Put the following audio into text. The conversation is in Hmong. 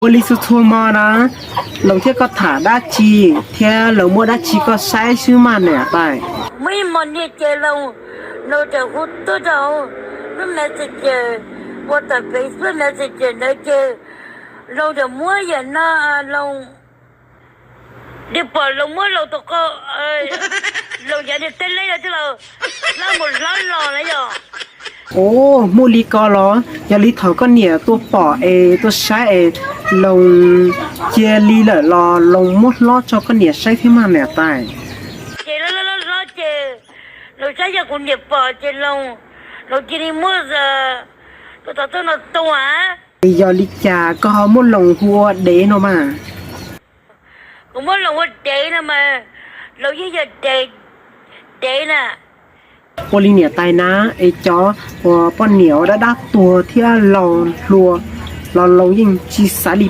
Ua li xu txhua hmo na, Loos thiab koj tham dab tsi thiab Loos muab dab tsi koj saib xwb mas niam tais? Muaj ib hmo niag ces Loos, Loos txawm hu tuaj rau lub Messenger, ua tawm pem lub Messenger ntawd ces Loos txawm muab yam no, Loos, nws pom Loos muab Loos tus qau, Loos yav niag teb leb no twb los hlob mus hlob los na yom. Os, muaj li ko los? Yog li thaum koj niam tuaj pom es tuaj saib es Loos cia li lawm los Loos muab hlob tso koj niam saib thiab mas niam tais? Ces hlob hlob hlob ces Loos saib yog kuv niam pom ces Loos, Loos cia li muab tus tau tuaj no tua. Es yog li cas koj ho muab Loos hu ua dev no mas? Kuv muab Loos ua dev no mas, Loos yeej yog dev, dev na. Ua li niam tais na, es cov uas poj niam uas dab dab tuag thiab laus hluas los Loos yeej tsis xav li